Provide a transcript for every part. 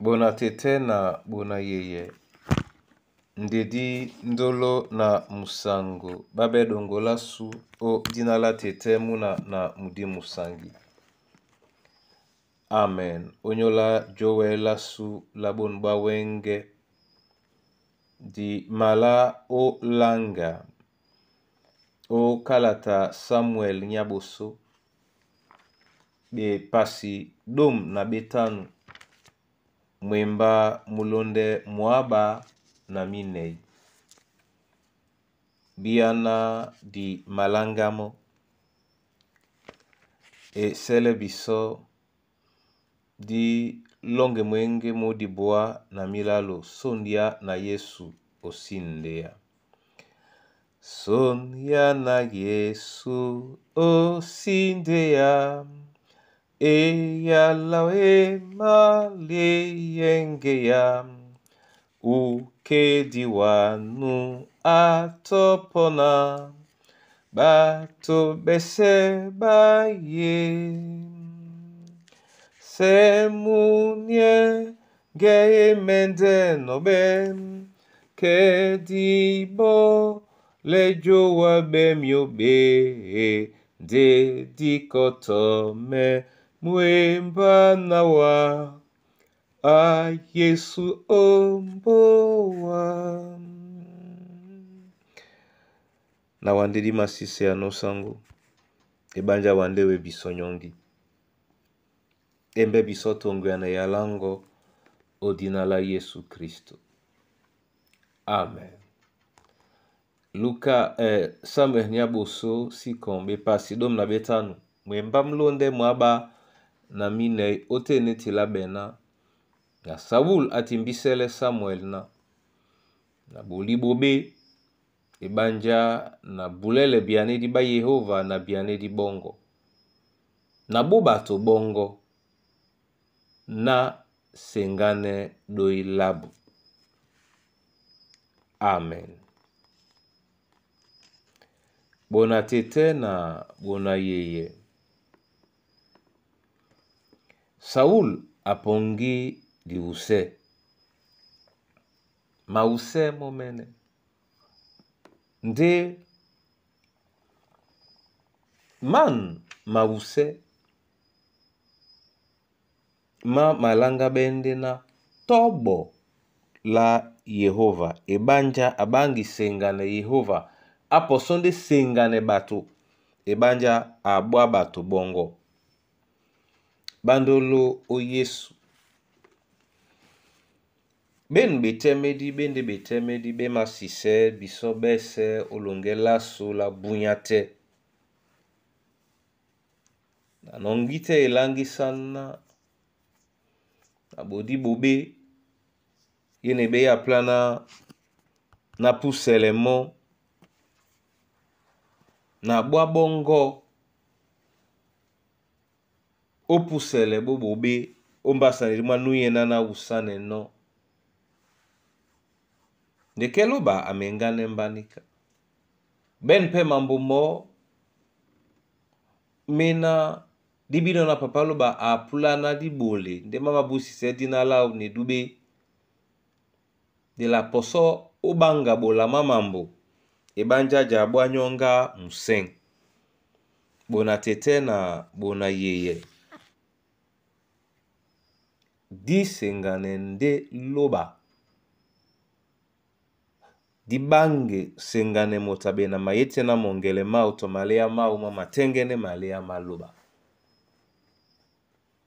Bona tɛ́tɛ́ na bona yeyɛ, ndedi ndolo na musango ɓá ɓɛ́ ɗoŋgo lásu ó dina lá tɛ́tɛ́ múna na mudi musangi. Amen. Ónyólá jówɛ lásu lá bôn ɓá wɛ́ŋgɛ̄ di malá ó laŋga ó kálata Samuɛl nyá ɓosó, ɓepasi ɗôm na ɓétánu, mwemba mulondɛ mwáɓá na minɛy. Bíáná di maláŋgá mɔ́. E sɛ́lɛ́ bisɔ́ dí lɔ́ŋgɛ mwěŋgé mú dibwá na mílálô sóndiá na Yesu osíndéa. Sóndiá na Yesu osíndéa, eyala emaliyɛŋgɛa, ukediwanu atɔ́pɔ́ná, ɓato ɓɛsɛ́ ɓá ye. Sɛ muniɛ ngɛ emɛndɛ nɔɓɛ́, kɛdi bɔ lɛ joa bɛ miobe, nde dikɔtɔmɛ mwemba na wa, a Yesu ombowa. Na wande di masise ya nosango, ebanja wande we biso nyongi. Embe biso tongo ya na yalango odina la Yesu Kristo. Amen. Luka Samuel nyaboso sikon bepasi dom na betanu. Mwemba mlonde mwaba na minei ote neti la bena. Na Saul atimbisele Samuel na. Na boli bobe ebanja na bulele bianedi ba Yehova na bianedi bongo. Na bo bato bongo na sengane doi labu. Amen. Bona tete na bona yeye. Saul apongi diuse. Mause momene. Nde man mause ma malanga bende na tobo la Yehova ebanja abangi sengane Yehova aposo nde sengane bato ebanja abwa bato bongo. Bandolo o Yesu. Ben betemedi bende betemedi be masise biso bese olonge laso la bunya te. Na nongi te elangisana na bodi bobe yene be ya plana na pusele mo na bwa bongo opusele bo bobe ombasa ni mwa nuyena na usane no. Ndekelo ba amengane mbanika. Ben pe mambo mo mena dibino na papa loba apula na dibole nde mama busi se dina la ne dube de la poso obanga bola mamambo ebanja ja bwa nyonga museng bona tete na bona yeye di sengane nde loba di bange sengane motabe na mayete na mongele mau to malea mau ma matengene malea maloba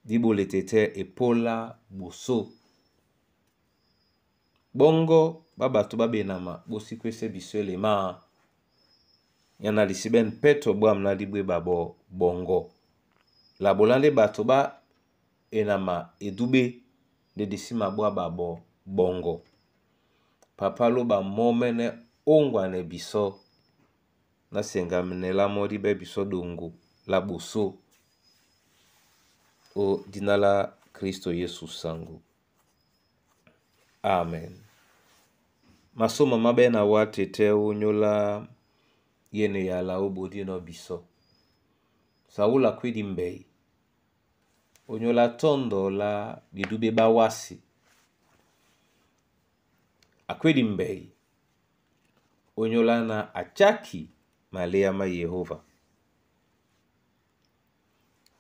di bole tete epola boso bongo babato babenama bosikwese biso elema yana lisi ben peto bwam na dibwe babo bongo la bolande bato ba enama edube nde disima bwa babo bongo papa loba momene ongwane biso na sengamene modi be biso dongo la boso o dina la Kristo Yesu sango. Amen. Masomo mabe na wa tete onyola yene ya la obodi no biso. Saul akwedi mbei. Onyola tondo la bidube bawasi. Akwedi mbɛi onyóla na atiaki maléa má Yehova.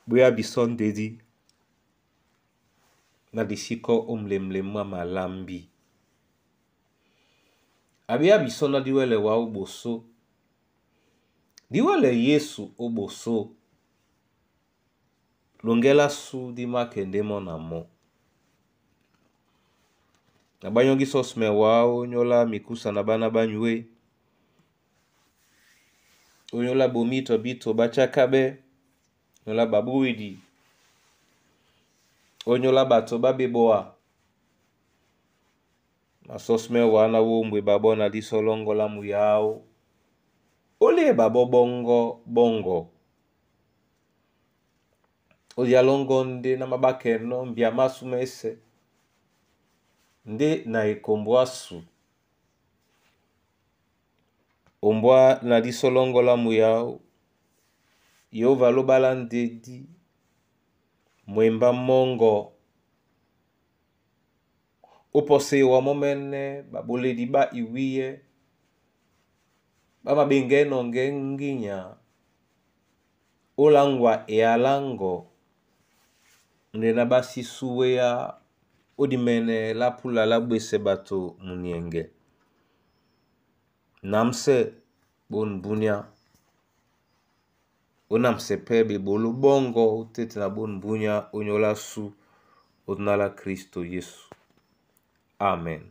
Bwéya bisɔ́ ndedi na di síkɔ́ ó mlemlem mwá malambi. Abéya bisɔ́ ná díwɛlɛ wǎ ó ɓosó, díwɛlɛ Yesu ó ɓosó, loŋgɛ lásu dí mákɛ ndé mɔ́ na mɔ́. Na ɓá nyɔ́ŋgí sɔ́smɛ wǎ ónyólá mikúsa na ɓána ɓá nyué, ónyólá bomítɔ bíto ɓá tsákáɓɛ́, ónyólá ɓaɓówedi, ónyólá ɓato ɓá ɓeboa. Na sɔ́smɛ wǎ ná wómbwe ɓaɓɔ́ na dísɔ́ lɔ́ŋgɔ́ lá muyáó, ó lê ɓaɓɔ́ ɓɔ́ŋgɔ́ ɓɔ́ŋgɔ. Ó diá lɔ́ŋgɔ́ ndé ná máɓákɛnɔ́ mbia másū mɛ́sɛ̄, ndé na ekombo ásu. Ombwá na dísɔ́ lɔ́ŋgɔ́ lá muyáó, Yehóva a lóɓá lá ndedí, mwembá mɔ́ŋgɔ, ó pɔsɛ ewa mɔ́mɛ́nɛ́ ɓaɓolédi ɓá iwíyɛ́ ɓá maɓeŋgɛɛ́ nɔŋgɛɛ́ ŋginya ó láŋgwa ealáŋgɔ nde ná ɓá sí súwéá ó dimɛnɛ lá púla lá ɓwesɛ ɓato muniɛŋgɛ. Námsɛ bon búnyá, ó námsɛ pɛ́ ɓeɓoló ɓɔ́ŋgɔ̄ ótéte na bôn búnyá ónyólá sú ó dina lá Khristo Yesu. Amen.